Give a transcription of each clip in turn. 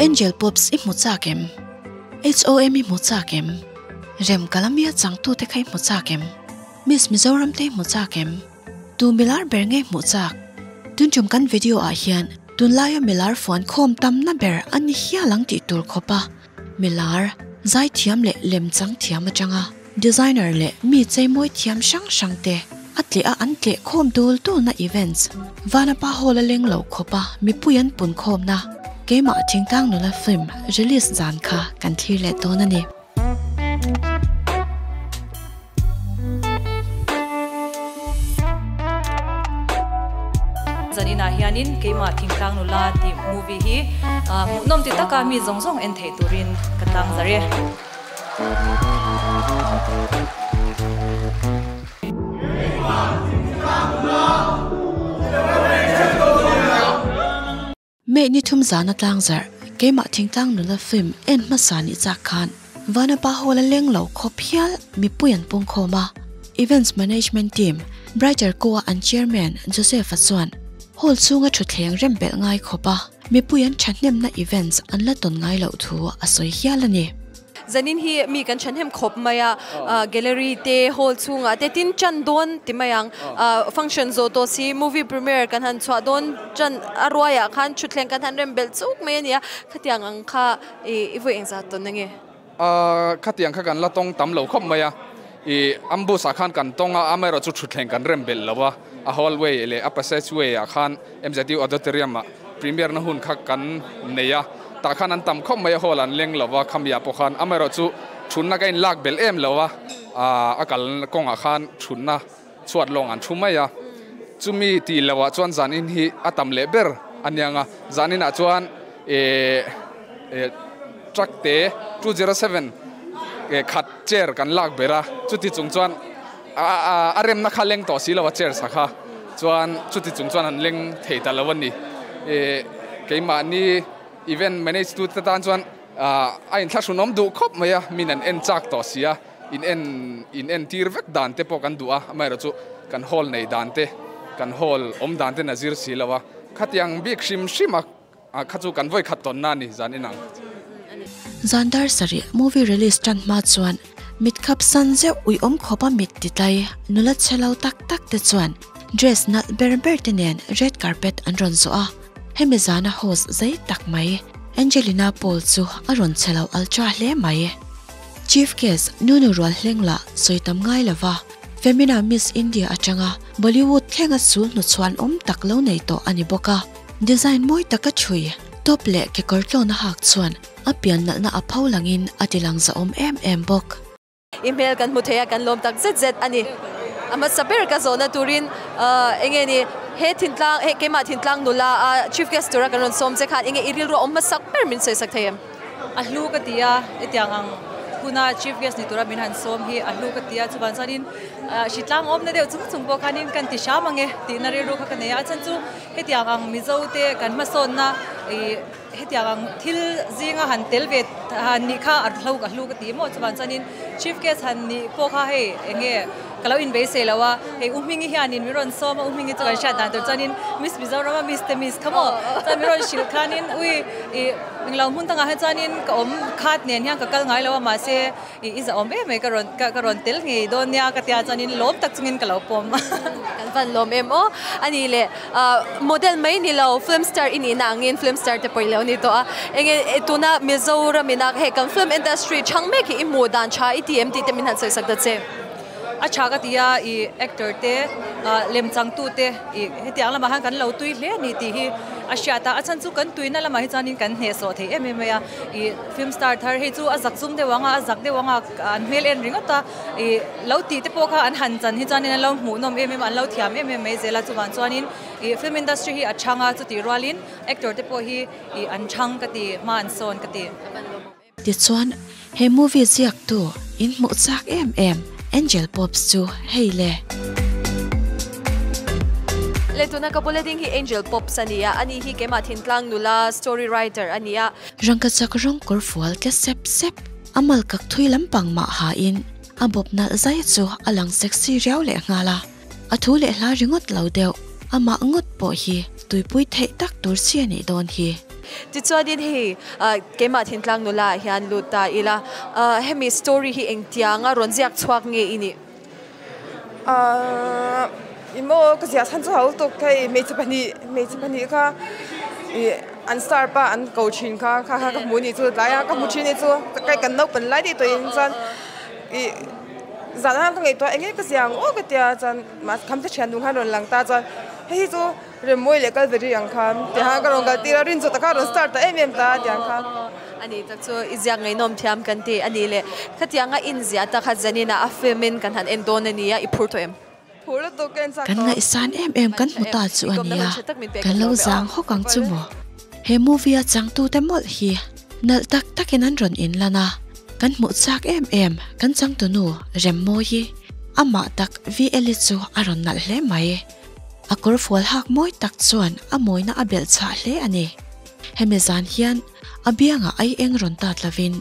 Angel Pops i hmu chak em? HOM i hmu chak em? Rem Kalamia changtute kha i hmu chak em? Miss Mizoram te i hmu chak em? Tu milar ber nge hmuh chak? Tun tum kan video ah hian tunlaia milar fuan khawm tamna ber a ni hial ang tih tur khawpa milar zaithiam leh lemchang thiam atanga designer leh mi cheimawi thiam hrang hrang te a tleh a an tleh khawm dul dulna events Vanapa Hall a leng lo khawpa mipui an pun khawmna keimah thingtlang nula film release zan kha kan thlir leh dawn a ni. Zaninah hianin keimah thingtlang nula tih movie hi hmuhnawm ti taka mi zawng zawng en theih turin ka tlang zar e. May ni thum zana tlangzarh keimah thingtlang nula film en hmasa nih chak khan Vanapa Hall a leng lo khawp hial mipui an pung khawm a. Events Management Team, Brighter Goa an Chairman Joseph-a chuan Hall chhunga thutthleng rem belh ngai khawp a, mipui an thahnemna events an la tawn ngai loh thu a sawi hial a ni. Zanin hi mi kan thahnem khawp mai a, gallery te, hall chhungah te tin chan dawn ti mai ang. Function zawh tawh si movie premiere kan han chhuah dawn chan a ruaiah khan thutthleng kan han rem belh chuk mai a nia, khatiang ang kha i vawi engzat tawn ange? Khatiang kha kan la tawng tam lo khawp mai a, i ambush ah khan kan tawng a, amaherawh chu thutthleng kan rem belh lo a, a hallway leh a passageway ah khan MZU auditorium ah Premier na hun kha kan nei a, tah khan an tam khawp mai a, hall an leng lo va, khamiah pawh khan amaherawhchu thunna ka inlak belh em lo a, a kal kawngah khan thunna chhuat lawng an thu mai a, chumi tih loh ah chuan zanin hi a tam leh ber a niang a, zanin ah chuan eh truck te 207 khat chair kan lak ber a, chuti chung chuan A remna kha leng tawh si lo a chair sa kha chuan chuti chung chuan an leng thei ta lo a ni. Keimahni event manage tu te tan chuan a inthlahrunawm duh khawp mai a, min an en chak tawh si a, in en in en tir vek dan te pawh kan duh a, amaherawh chu kan hall nei dan te, kan hall awm dan ten a zir si lo a, khatiang bik hrim hrim a kha chu kan vawikhat tawnna a ni zan inang. Zan dar sarih movie release tan hma chuan mit khap san zeuh uiawm khawpa mit ti tlai nula chhe lo tak tak te chuan dress nalh ber ber te nen red carpet an rawn zawh a, hemi zana host zei tak mai Angelina Paul chu a rawn chhe lo ultra hle mai. Chief guest Nunu Rual Hleng lah sawi tam ngai lova Femina Miss India atanga Bollywood thlenga sul hnuchhuan awm tak lo nei tawh a ni bawk a. Design mawi taka chhui, top leh kekawr tlawn a hak chuan a pian nalhna a pho langin a ti lang zahawm em em bawk. I hmel kan hmu thei a, kan lawm tak zet zet a ni. A hmasa ber ka zawhna turin enge ni he thintlang, he keimah thintlang nula a Chief Guest tura kan rawn sawm che khan enge i rilru a awm hmasak ber min sawisak thei em? A hlu ka ti a, hetiang ang huna Chief Guest ni tura min han sawm hi a hlu ka ti a, chuvang chuanin hritlang awmna deuh chung chung pawh khanin kan ti hram ang e tihna rilru kha ka nei a, a chhan chu Hetiang ang Mizo te kan hmasawnna ih hetiang ang thil zinga han tel ve han nih kha a hlo ka hlu ka ti maw chuvang chuanin Chief Guest han nih pawh kha hei eng nge ka lo inbeisei lo a, hei U Hmingi hianin min rawn sawm a, U Hmingi chu kan hriat dan tur chuanin Miss Mizoram a Miss te Miss kha maw chuan min rawn hrilh khanin ui ih englo hmun dangah hian chuanin ka awm khat nen hian ka kal ngai lo a mahse I i zahawm em mai ka rawn ka rawn tel ngei dawn nia ka tia chuanin lawm tak chungin ka lo pawm. Kan van lawm em aw. Ani leh model mai ni lo film star i nihna angin film star te pawh i lo ni tawh a. Enge tuna Mizoram ina hei kan film industry chhang mek hi i hmuh dan tha i ti em tih te min han sawi sak ta che. A tha ka ti a, i actor te lemchangtu te i hetiang lamah khan kan lo tui hle a ni tih hi a hriat a, a chhan chu kan tuina lamah hi chuanin kan hnehsawh thei em em mai a. I film star thar hei chu a zak zum deuh ang a, a zak deuh ang a, an hmel en ringawt a, i lo tih te pawh kha an han chan hi chuanin an lo hmuhnawm em em a, an lo thiam em em mai zel a, chuvang chuanin i film industry hi a chhang a, chutih rualin actor te pawh hi i an chhang ka ti, hma an sawn ka ti. Tichuan, he movie ziaktu in hmuh chak em em Angel Pops chu hei le. Le tuna ka bula ding hi Angel Pops a ni a, ani hi keimah Thintlang nula story writer a ni a. Rangka chak rawng kawr fual tle sep sep, a mal kak thui lampang mah hain a bawp nalh zai chu a lang sexy riau leh nghal a, a thu leh hla ringawt lo deuh, amah ngawt pawh hi tuipui theih tak tur chi a nih dawn hi. Tichuanin hei keimah thintlang nula ah hian lut ta ila, hemi story hi engtianga rawn ziak chhuak nge i nih? Ih maw ka ziah chhan chu ho tuk hei hmeichhe pahnih hmeichhe pahnih kha ih an star pa an ko thin kha kha kha ka hmu nih chu tlai a ka hmu thin nih chu kan naupang lai daih tawhin chuan ih zan ah ka ngaihtuah eng nge ka ziah ang aw ka tia chuan mahse kham te thian dun khan rawn lang ta chuan hei hi chu Remmawi leh Kalvari ang khan tiang ka rawn kal tir a, rinchawt taka rawn start ta em em ta tiang khan. A ni tak chu i ziak ngaihnawm thiam kan ti a ni le. Khatianga inziah tak kha zaninah a film in kan han en dawn a nia, i phur tawh em? Phur lutuk ka en chak Kan tawh. ngaihsan em em kan hmu ta chu a nia, kan lo zang hawk ang chu maw? He movie a changtute mawlh hi nalh tak takin an rawn inlan a, kan hmuh chak em em kan changtunu Remmawi hi amah tak VL-i chu a rawn nalh hle mai. A kawr fual hak mawi tak chuan a mawina a belh chhah hle a ni. Hemi zan hian a biangah ai eng rawn tat lovin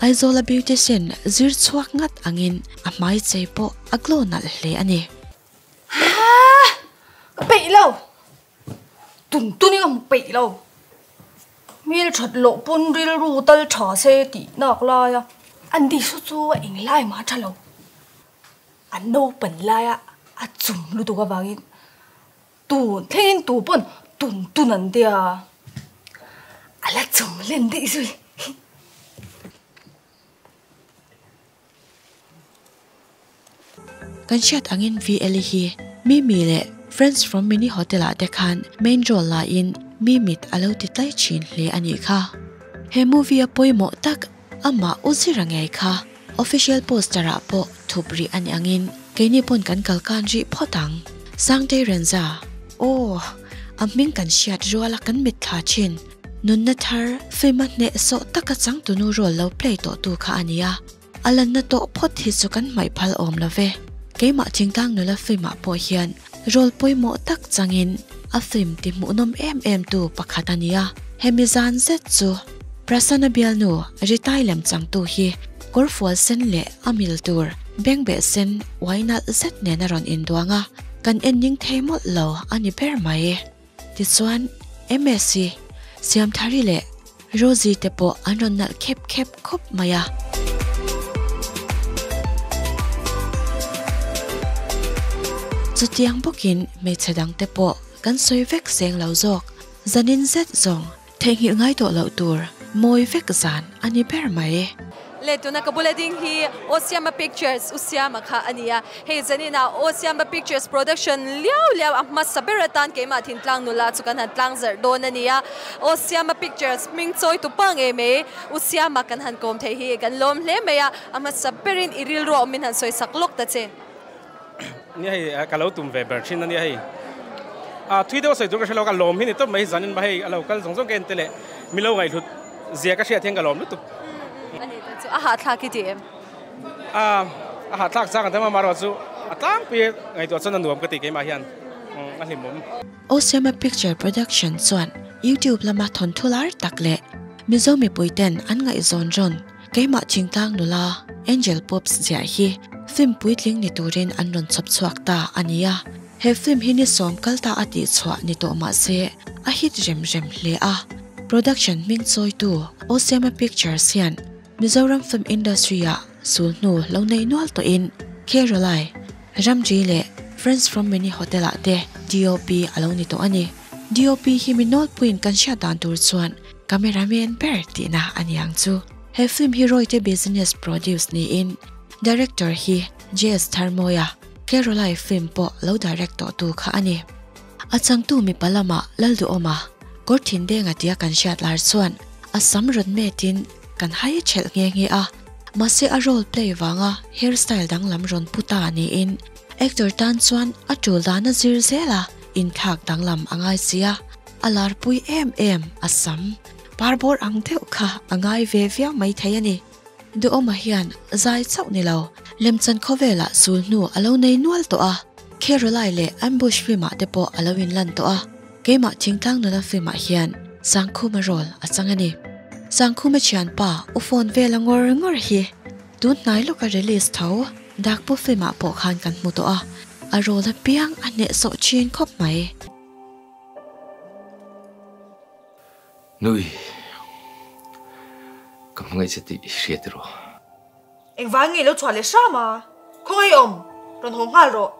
Aizawla beautician zir chhuak ngat angin a hmai chei pawh a glow nalh hle a ni. Haa! Ka peih lo! Tun tunin ka hmu peih lo. Hmel that loh pawn rilru tal tha se tih nak lai a. An disu chu a englai mah tha lo. A naupan laia a chum lutuk avangin tun thlengin tu pawn tun tun an tia a la chum len daih zui. Kan hriat angin VL hi Mimi leh Friends from Mini Hotel ah te khan main role la in mi mit a lo ti tlai thin hle a nih kha. He movie a pawimawh tak amah u zira ngei kha. Official poster ah pawh thup rih a ni angin keini pawn kan kal kan rih phawt ang. Sangtei Renza, Aw, a hming kan hriat rual a kan mitthla thin. Nunna thar film a hneh sawh taka changtunu role lo play tawh tu kha a nia. A lanna tawh phawt hi chu kan hmaih phal awm lo ve. Keimah thingtlang nula film ah pawh hian role pawimawh tak changin a film ti hmuhnawm em em tu pakhat a nia. Hemi zan zet chu Prasanna bialnu Ritai lem changtu hi kawrfual sen leh a mil tur bengbeh sen uai nalh zet nen a rawn induang a, kan en ning thei mawlh lo a ni ber mai. Tichuan, MSc, Siamthari leh Rosie te pawh an rawn nalh khep khep khawp mai a. Chutiang bawkin hmeichhe dangte pawh kan sawi vek seng lo zawk, zanin zet zawng Theihnghilh ngai tawh loh tur mawi vek zan a ni ber mai. Le tuna ka bula ding hi Osiama Pictures u Siama kha a ni a, hei zaninah Osiama Pictures production liau liau a hmasa ber atan keimah thintlang nula chu kan han tlang zarh dawn a ni a, Osiama Pictures hming chawi tu pa ngei mai u Siama kan han kawm thei hi kan lawm hle mai a, a hmasa berin i rilru a awmin han sawi sak lawk ta che. Nia hei ka lo tum ve ber thin a nia hei. A thui deuh a sawi tur ka hre lo ka lawm hi ni tawp mai zanin hei a lo kal zawng zawng ka en te leh mi lo ngaihhlut zia ka hriat hian ka lawm lutuk. A ni ta chu a hahthlak i ti em? A a hahthlak chang ang tam amaherawhchu a tlangpui ngaihtuah chuan a nuam ka ti keimah hian a hlimawm. Osiama Picture Production chuan YouTube lama thawnthu lar tak leh Mizo mipuiten an ngaihzawn rawn Keimah thingtlang nula Angel Pops ziah hi film puitling ni turin an rawn chhawp chhuak ta a ni a. He film hi ni sawm kal ta a tihchhuah ni tawh mah se a hit rem rem hle a. Production hming chawitu Osiama Pictures hian Mizoram film industry-ah sul hnu lo nei nual tawhin Keralai, Ramri leh Friends from Mini Hotel-ah te DOP a lo ni tawh a ni. DOP hi mi nawlpuiin kan hriat dan tur chuan Cameraman ber tihna a ni ang chu. He film hi Royte Business produce niin director hi JS Tharmawia, Keralai film pawh lo direct tawh tu kha a ni. A changtu mipa lamah Lalduhawma, Kawrthindenga tia kan hriat lar chuan a sam rawn metin kan hai thelh nghe nghe a, mahse a role play vanga hairstyle danglam rawn pu ta niin actor tan chuan a tul dan a zir zel a, inthlak danglam a ngai si a. A larpui em em a sam parbawr ang deuh kha a ngai ve viau mai thei a ni. Duhawma hian zai chauh ni lo, lemchan khawvelah sul hnu a lo nei nual tawh a, Kherolai leh Ambush film ah te pawh a lo inlan tawh a, keimah thingtlang nula film ah hian Sangkhuma role a chang a ni. Sangkhuma thianpa u phone vela ngawr ngawr hi tun hnai lawka release tho Dakpu film ah pawh khan kan hmu tawh a, a role apiang a hnehsawh thin khawp mai. Nui ka hmangaih che tih i hria tiraw? Engvang nge lo chhuah leh hram a? Khawngaih awm, rawn haw nghal rawh.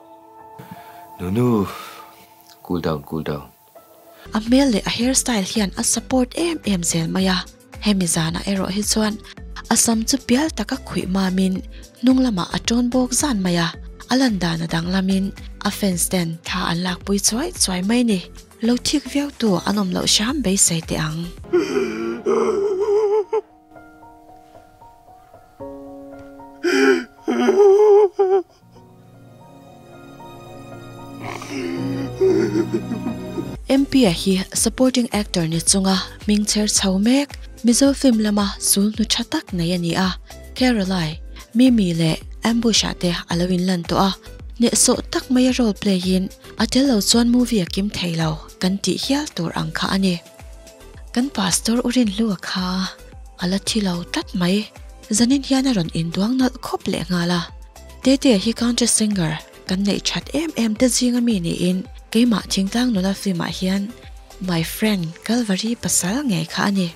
Nunu, cool down, cool down. A hmel leh a hair style hian a support em em zel mai a, hemi zanah erawh hi chuan a sam chu pial taka khuih mamin hnung lamah a tawn bawk zan mai a, a lan dan a danglamin a fans ten thla an lakpui chuai chuai mai ni. Lo thik viau tu an awm loh hram beisei teh ang. MP-a hi supporting actor ni chunga hming chher chho mek, Mizo film lama sulhnu tha tak nei a ni a. Caroline, Mimi leh Ambush-ah te a lo inlan tawh a. Hnehsawh tak maia role play-in a tel lo chuan movie a kim thei lo kan tih hial tur ang kha a ni. Kan pastor u Rinhlua kha a la thi lo tlat mai. Zanin hian a rawn induang nalh khawp leh nghal a. Tetea hi country singer kan neih that em em te zinga mi niin keimah thingtlang nula film ah hian my friend Calvary pasal ngei kha a ni.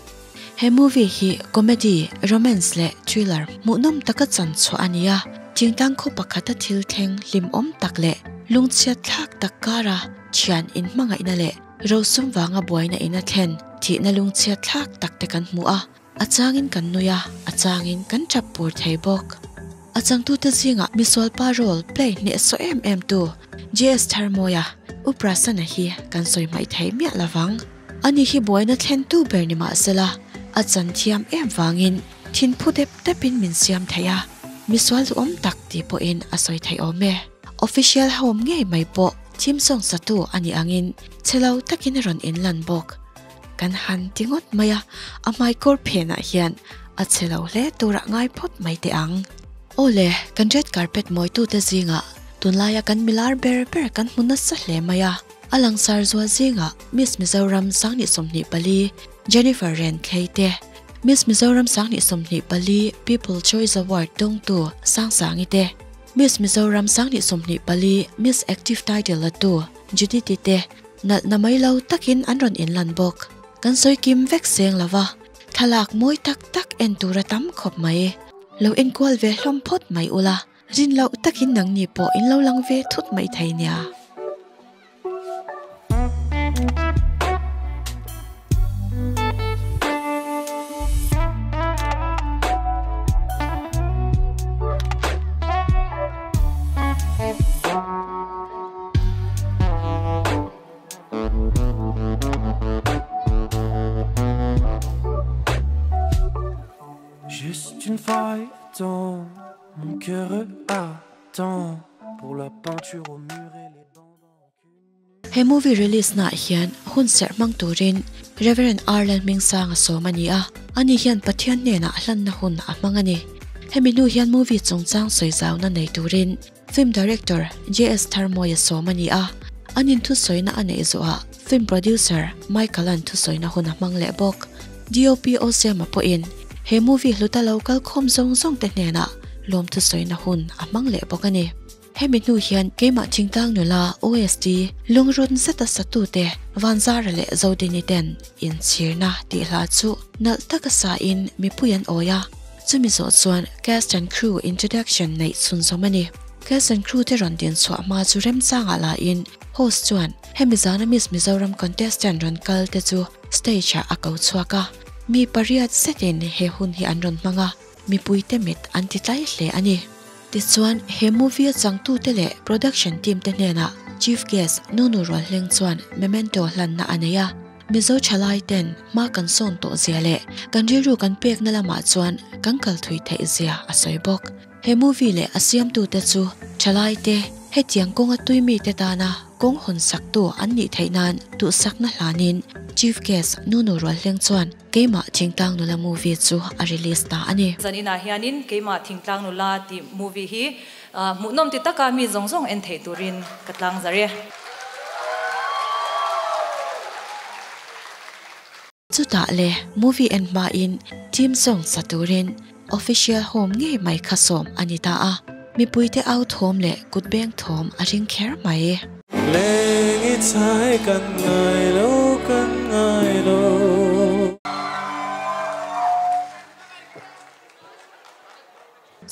He movie hi comedy, romance leh thriller hmuhnawm taka chan chhuah a ni a, thingtlang khaw pakhata thil thleng hlimawm tak leh lungchhiat thlak tak kara thian inhmangaihna leh rosum vanga buaina in a thlen thihna lungchhiat thlak tak te kan hmu a, a changin kan nui a, a changin kan tap pur thei bawk. A changtute zingah misualpa role play hnehsawh em em tu JS Tharmawia, U Prasanna hi kan sawi hmaih thei miah lovang. Ani hi buaina thlentu ber ni mahsela a chan thiam em vangin thinphu dep depin min siam thei a, misual duhawm tak tih pawhin a sawi theih awm e. Official home ngei mai pawh thim sawng satu a nih angin chhe lo takin a rawn inlan bawk. Kan han ti ngawt mai a, a hmaikawr phenah hian a chhe lo hle turah ngai phawt mai teh ang. Aw le, kan red carpet mawitute zingah tunlaia kan milar ber ber kan hmu nasa hle mai a. A langsar zual zingah Miss Mizoram 2024 Jennifer Renthlei te, Miss Mizoram 2024 People Choice Award dawngtu Sangsangi te, Miss Mizoram 2024 Miss Active title latu Judith-i te nalhna mai lo takin an rawn inlan bawk. Kan sawi kim vek seng lova, thlalak mawi tak tak en tur a tam khawp mai. Lo enkual ve hlawm phawt mai ula. Rin loh takin nangni pawh in lo lang ve thut mai thei nia. Juste une fois dans mon cœur attend pour la peinture au mur et les bandes He movie release naah hian hun serh hmang turin Rev. R Lalhmingsanga sawm a ni a, ani hian Pathian hnenah hlanna hun a hmang a ni. Hemi hnu hian movie chungchang sawi zauna nei turin film director JS Tharmawia sawm a ni a, anin thusawina a neih zawhah film producer Michael-a'n thusawina hun a hmang leh bawk. DOP Osiama pawhin he movie hluta lo kal khawm zawng zawng te hnenah lawm thusawina hun a hmang leh bawk a ni. Hemi hnu hian keimah thingtlang nula OST lungrun zeta satute Vanzara leh Zodini ten inchhirna tih hla chu nalh taka sain mipui an awi a. Chumi zawh chuan cast and crew introduction neih chhunzawm a ni. Cast and crew te rawn din chhuah hma chu remchangah lahin host chuan hemi zana Miss Mizoram contestant rawn kal te chu stage ah a ko chhuak a. Mi pariat zetin he hun hi an rawn hmang a, mipuite mit an ti tlai hle a ni. Tichuan he movie a changtute leh production team te hnenah chief guest Nunu Rualhleng chuan memento hlanna a nei a. Mizo thalai ten hma kan sawn tawh zia leh kan rilru kan pekna lamah chuan kan kal thui theih zia a sawi bawk. He movie leh a siamtute chu thalai te hetiang kawnga tui mite tana kawng hawn saktu an nih theih nan duhsakna hlanin Chief Guest Nunu Rualhleng chuan Keimah Thingtlang Nula movie chu a release ta a ni. Zaninah hianin Keimah Thingtlang Nula tih movie hi hmuhnawm ti taka mi zawng zawng en theih turin ka tlang zar e. Chutah le movie en hmain team song sa turin official home ngei mai kha sawm a ni ta a, mipuite au thawm leh kut beng thawm a ring kher mai. Leng i chai kan ngai lo kan ngai lo.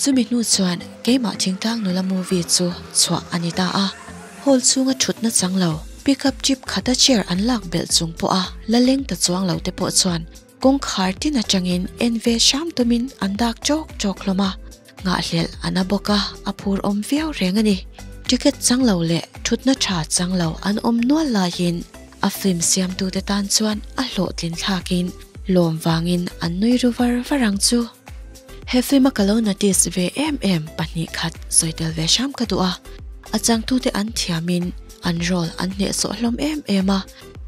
Chumi hnu chuan keimah thingtlang nula movie chu chhuah a ni ta a, hall chhunga thutna chang lo, pickup jeep khata chair an lak belh chung pawha la leng ta chuang lo te pawh chuan kawngkhar tin atangin en ve hram tumin an dak chawk chawk hlawm a, nghahhlelh a na bawk a, a phur awm viau reng a ni. Ticket chang lo leh thutna tha chang lo an awm nual laiin a film siamtute tan chuan a hlawhtlin thlakin lawm vangin an nui ru var var ang chu. He film a ka lo notice ve em em pahnih khat sawi tel ve hram ka duh a, a changtute an thiamin an role an hnehsawh hlawm em em a,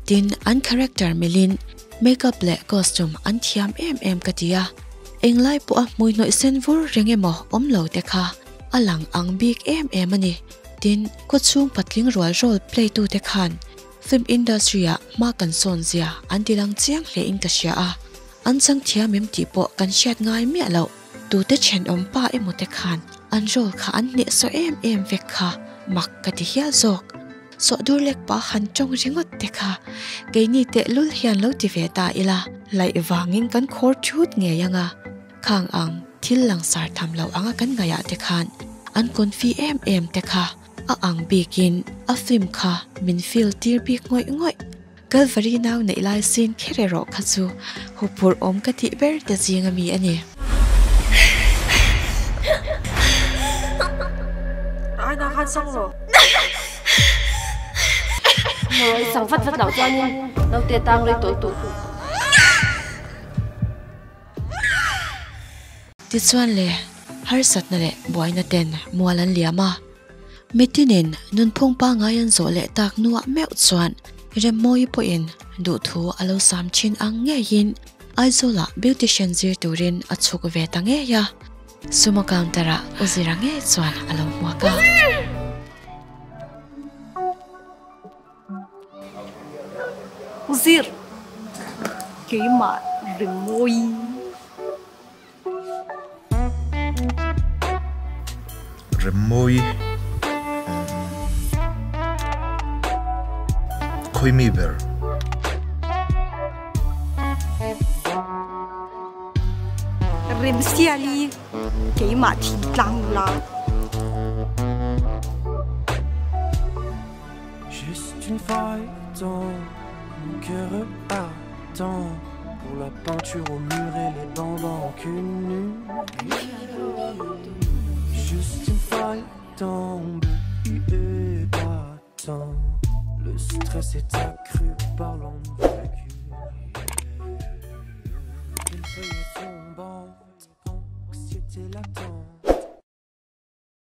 tin an character milin makeup leh costume an thiam em em ka ti a, englai pawha hmui hnawih sen vur reng emaw awm lo te kha a lang ang bik em em a ni. Tin, khawchhung patling rual role play tute khan film industry ah hma kan sawn zia an ti lang chiang hle in ka hria a, an chang thiam em tih pawh kan hriat ngai miah loh. Tute thenawm pa emaw te khan an role kha an hnehsawh em em vek kha mak ka ti hial zawk. Sawhdur lek pah han tawng ringawt te kha keini tehlul hian lo ti ve ta ila laih vangin kan khawr thut ngei ang a, khang ang thil langsar tham lo anga kan ngaihah te khan an confi em em te kha a ang bikin a film kha min feel tir bik ngawih ngawih. Kalvari nau neih lai sin kher erawh kha chu huphurh awm ka tih ber te zing a mi a ni. Aina khan sang rawh. Maw i sang vat vat loh chuanin naute tang rei tawh tawh. Tichuan le, harsatna leh buaina ten mual an liam a. Mitinin nunphung pangngai an zawh leh tak nuah meuh chuan Remmawi pawhin duhthu a lo sam thin ang ngeiin Aizawlah beautician zir turin a chhuk ve ta ngei a. Sumo counter-ah U Zira ngei chuan a lo hmuak a. U Zir, keimah Remmawi. Remmawi Khawi mi ber? Remsiali keimah thingtlang nula. Juste une fois dans mon cœur ardent Pour la peinture au mur et les bandes cul nu Juste une faille tombe épatant Le stress est accru par l'envie Une feuille tombante, anxiété latente.